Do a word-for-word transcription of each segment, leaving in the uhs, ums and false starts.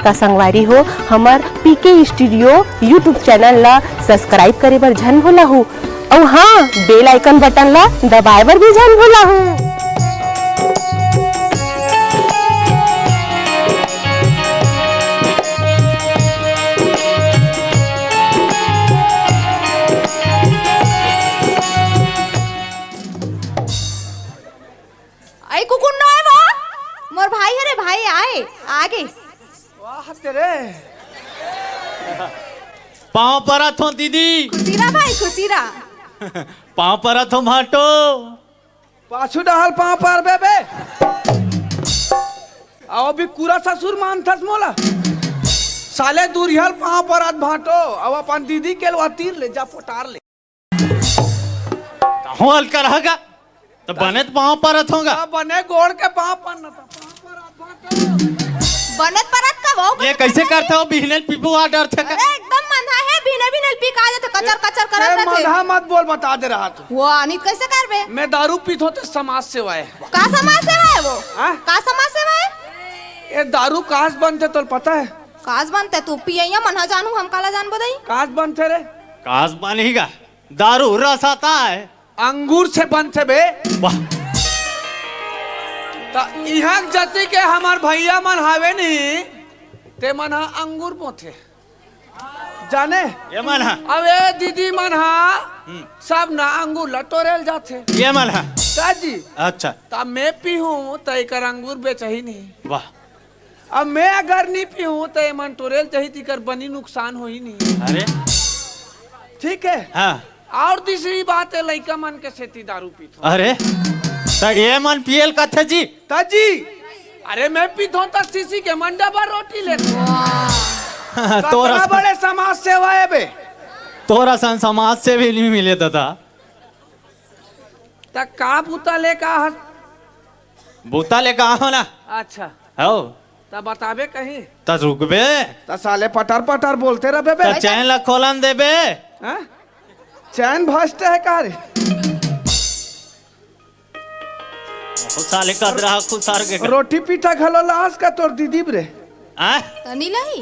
त संगवारी हो, हमर पीके स्टूडियो YouTube चैनल ला सब्सक्राइब करे बर झन भूलहू, अउ हाँ, बेल आइकन बटन ला दबाए बर भी झन भूलहू। आई कुकुर न आए वो, मोर भाई हरे, भाई आए, आगे। वाह तेरे। पाँव परत हो दीदी। खुशी रहा भाई, खुशी रहा। पाँव परत हो भाटो। पाछू डहल पाँव परबे बे। अउ अभी कूरा ससुर मानथस मोला। साले दूरिहल पाँव परत भाटो, अउ अपन दीदी के लवा तीर ले जा पोटार ले। कहूँ हल्का रहेगा, त बने त पाँव परत होगा। त बने गोड़ के पाँव परना, त पाँव परत भाटो। बने त परत का वो? ये कैसे करथे हो? बिहने ल पीपू आ डरथे का? अरे एकदम मंधा है, बिहने बिहने ल पी का जाथे, कचर कचर करत ए, रहथे। मंधा मत बोल, बता दे रहा तू। वो अनित कैसे करबे? मैं दारू पीथों त समाज सेवा है। का समाज सेवा है वो? हाँ? का समाज सेवा है? ये दारू कास बनथे तोल पता है? कास बनथे तू पियैया मन ह जानू, हम काला जानबो दई? कास बनथे रे? कास बन ही गा। दारू रस आता है। अंगूर से बनथे बे। वाह। त इहाँ जति के हमर भैया मन हावे नी, ते मन ह अंगूर बोथे। जाने? ये मन ह। अब ए दीदी मन ह, हम्म। सब न अंगूर ल टोरेल जाथे। ये मन ह। का जी? अच्छा। त मैं पीहूँ, त एकर अंगूर बेचही नहीं। वाह। अब मैं अगर नी पीहूँ, त एमन टोरेल जाही, त एकर बनी नुकसान होही नहीं। अरे। ठीक है? हाँ। अउ दूसरी बात है, लइका मन के सेती दारू पीथों। अरे, त ये मन पियल कथे जी? त जी, अरे मैं पीथों त सीसी के मन डबा रोटी लेथों। तोरा कतना सन बड़े समाज सेवा है बे। तोरा सन समाज सेवी नहीं मिले दादा। त का बूता ले का हस? बूता ले का हो ना? अच्छा। हो। त बताबे कहीं। त रुकबे। त साले पटर पटर बोलते रहबे बे। त चैन ला खोलन देबे। हाँ? चैन भ्रष्ट है का रे? ओ साले कदरा खुसार के। रोटी पीठा घलो लास का तोर दीदी रे? हाँ? तनी लही।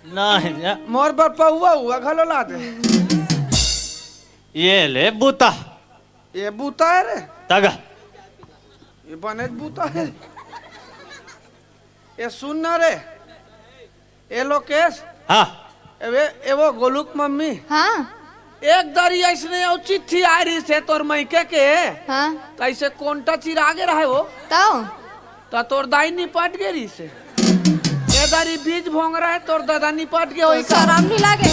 नहीं, या। मोर बर पौवा हुआ घलो ला दे। ये ले बूता। ये बूता है रे। तगा। ये बने बूता है। ये सुन ना रे। ए लोकेश। हाँ। ए वे, ए वो गोलू के मम्मी। हाँ। एक दरी अइसने अउ चिट्ठी आय रहिस हे तोर मइके के। हाँ। त अइसे कोंटा चिरा गे रहय वो। तौ? त तोर दाई निपट गे रहिस हे। ए दरी बीज भोंगरा हे, तोर ददा निपट गे होही का? सरम नहीं लागे।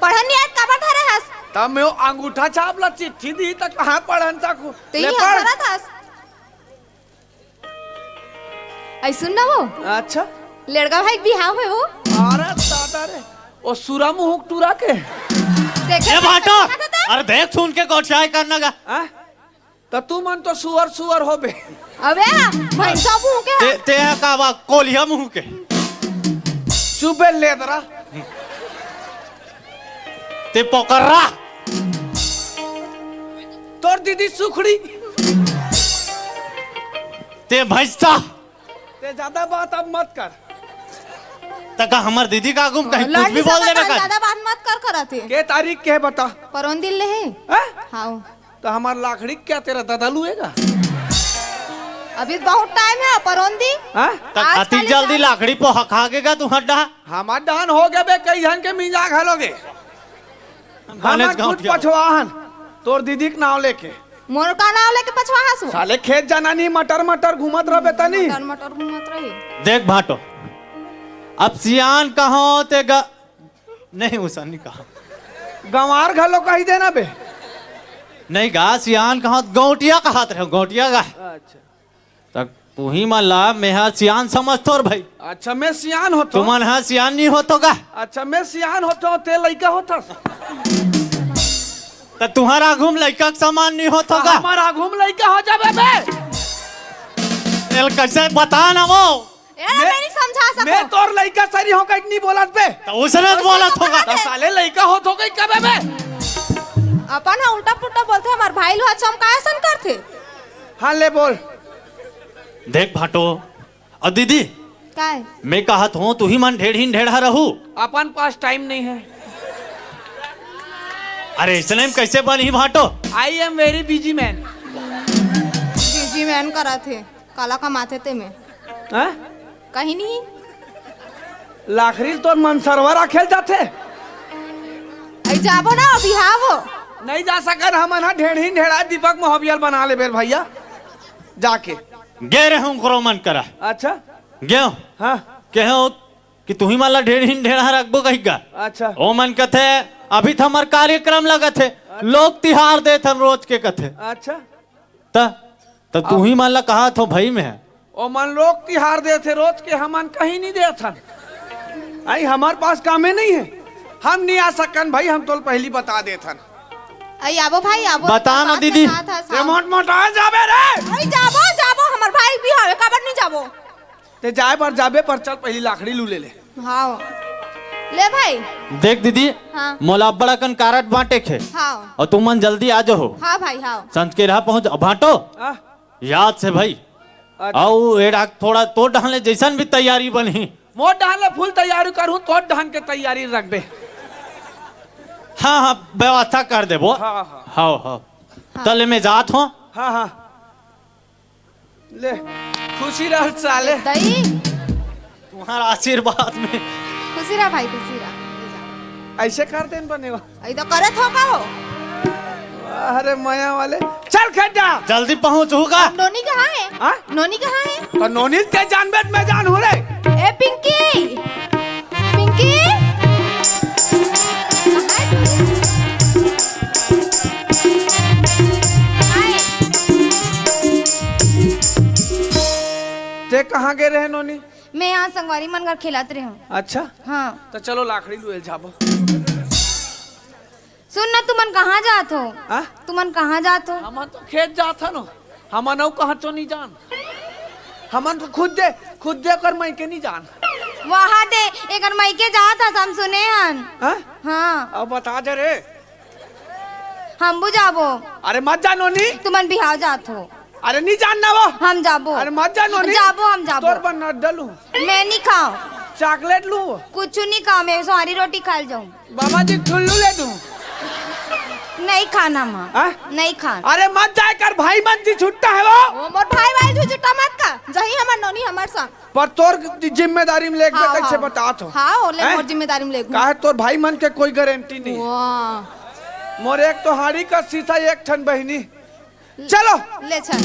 पढ़न नहीं आय त काबर धरे हस? त मैं वो अंगूठा छाप ला चिट्ठी दी त कहाँ पढ़न सकूँ? त ले इही पढ़। करत हस। अई सुन ना वो। अच्छा। लड़का भाई के बिहाव हे वो। अरे दादा रे, वो सुरा मुहुक टूरा के। देखे ए भाटो, देखा था? अरे देख सुन के गोठियाई करना गा। हाँ? त तू मन तो सुअर सुअर होबे। अबे, भैंसा मुँह के। ते, ते का बा, कोलिया मुँह के। चुपे लेदरा। ते पोकर्रा। तोर दीदी सुखड़ी। ते भैंसा। ते ज्यादा बात अब मत कर। त का हमर दीदी का आगू म कहीं कुछ भी बोल देबे का? ज्यादा बात मत कर, करत हे। के तारीख के हे बता? परोन दिन ले हे। हैं? हाँ। त हमर लाखड़ी क्या तेरा दादा लुएगा? अभी बहुत टाइम हे, परोन दी। हाँ? त आज अति खाली जल्दी शाम। लाखड़ी पोहा खा के गा तू हड्डा? हमर डहन हो गे बे, कई झन के मिंजा घलो गे। हमर खुद पछवाहन, तोर दीदी के नाव लेके। मोर का नाव लेके पछवाहस वो? साले खेत जाना नहीं, मटर मटर घूमत रहबे तनी। मटर मटर घूमत रही। देख भाटो, अब सियान कहो ते ग-, नहीं, उसन नहीं कहा। गंवार घलो कही देना बे। नहीं गा, सियान कहो, गौटिया कहत रहे, गौटिया गा। अच्छा। त तुही मन ला मेहा सियान समझथों रे भाई। अच्छा, मैं सियान होथों। तुमन हा सियान नहीं होथो गा? अच्छा, मैं सियान होथों, ते लइका होथस। त तुहर आगू म लइका के समान नहीं होथो गा? हमर आगू म लइका हो जाबे बे। एल कैसे बता ना वो? ए, मैं नहीं समझा सकूं। मैं तोर लइका सरी हो कहीं नहीं बोलत बे। त उसने तो बोलत होगा। त साले लइका होथों कहीं कबे बे। अपन हा उल्टा पुल्टा बोलथे, हमर भाई लोहा चमकाय असन करथे। हाँ, ले बोल। देख भाटो, अउ दीदी, काय? मैं कहत हूँ, तुही मन ढेढ़ीन ढेढ़ा रहू। अपन पास टाइम नहीं है। अरे, इसने में कैसे बनही भांटो? I am very busy man। Busy man करा थे, काला कमाथे ते में। हाँ? कहीं नहीं। लाखरी तो मनसरवा राखेल जाथे। अई जाबो ना, बिहाव हो। नहीं जा सकन हमन हा, ढेढ़ीन ढेढ़ा दीपक मोहबियल बना ले बेर भैया। जाके। गे रहूं करो मन करा। अच्छा। गेव। हाँ। केहो कि तुही मन ला ढेढ़ीन ढेढ़ा रखबो कहिगा। अच्छा। ओ मन कथे, अभी तो हमर कार्यक्रम लगत हे, लोक तिहार देथन रोज के कथे। अच्छा। त, त तुही मन ला कहा थो भाई में। ओ मन लोक तिहार देथे रोज के, हमन कहीं नहीं देथन। आई हमार पास कामे नहीं है, हम नहीं आ सकन भाई, हम तोल पहली बता देथन। अई आबो भाई, आबो। बता ना बात दीदी। के साथ है, ते साथ। मोट मोटा जाबे रे। अई जाबो, जाबो, हमर भाई बिहाव हे, काबर नहीं जाबो? ते जाए बर जाबे पर चल पहली लाखड़ी लू ले ले। हाँ। ले भाई। देख दीदी, हाँ। मोला अब्बड़ अकन कारड बांटे के। हाँ। अउ तुमन जल्दी आ जाओ। हाँ भाई, हाँ। संझकेरहा पहुंच, भांटो। हाँ। याद से भाई। अच्छा। अउ एड़ा थोड़ा तोर डहन ले जैसन भी तैयारी बनही। मोर डहन ले फुल तैयारी करहूं, तोर डहन के तैयारी रखबे। हाँ, हाँ, व्यवस्था कर देबो। हाँ, हाँ। हाँ, हाँ। हाँ। तले में जात हो। हाँ, हाँ। ले, खुशी रह साले। दई। तुम्हारा आशीर्वाद में। खुशी रह भाई, खुशी रह। ऐसे कर देन बने हो। अई तो करे थो का हो? अरे मया वाले, चल खेड्डा। जल्दी पहुंच होगा। नोनी कहाँ है? हाँ? नोनी कहाँ है? तो नोनी ते जानबे त मैं जानहूं रे। ए पिंकी, पिंकी। कहाँ है? ते कहाँ गे रहे नोनी? मैं यहाँ संगवारी मन घर खेलत रहे हूँ। अच्छा। हाँ। तो चलो लाखड़ी लुए जाबो। सुन ना, तुमन कहाँ जात हो? हाँ? तुमन कहाँ जात हो? हमन तो खेत जात हन। हमन अउ कहाँ चो नहीं जान। हमन तो खुद दे, खुद दे कर मइके नहीं जान। वहाँ दे, एकर मइके जात हस, हम सुने हन। हाँ? हाँ। अब बता दे रे। हम भी जाबो। अरे मत जा नोनी। तुमन बिहाव जात हो। अरे नहीं जानना वो। हम जाबो। अरे मत जा नोनी। जाबो, हम जाबो। तोर बर नड्डा लू। मैं नहीं खाओ। चॉकलेट लू। कुछ नहीं खाओ, मैं सोहारी रोटी खा जाऊँ। बाबा जी ठुल्लू ले दूँ। नहीं खाना माँ। हाँ? नहीं खाना। अरे मत जाए कर, भाई मन जी छुट्टा है वो। ओ मोर भाई भाई जी छुट्टा मत का। जही हमर नोनी हमर संग। पर तोर जिम्मेदारी में लेके हाँ, कैसे हाँ। बतात हो? हाँ, ओ ले हैं? मोर जिम्मेदारी में लेके। काहे तोर भाई मन के कोई गारंटी नहीं। वाह। मोर एक तो हाड़ी का सीसा एक ठन बहिनी। चलो। ले चल।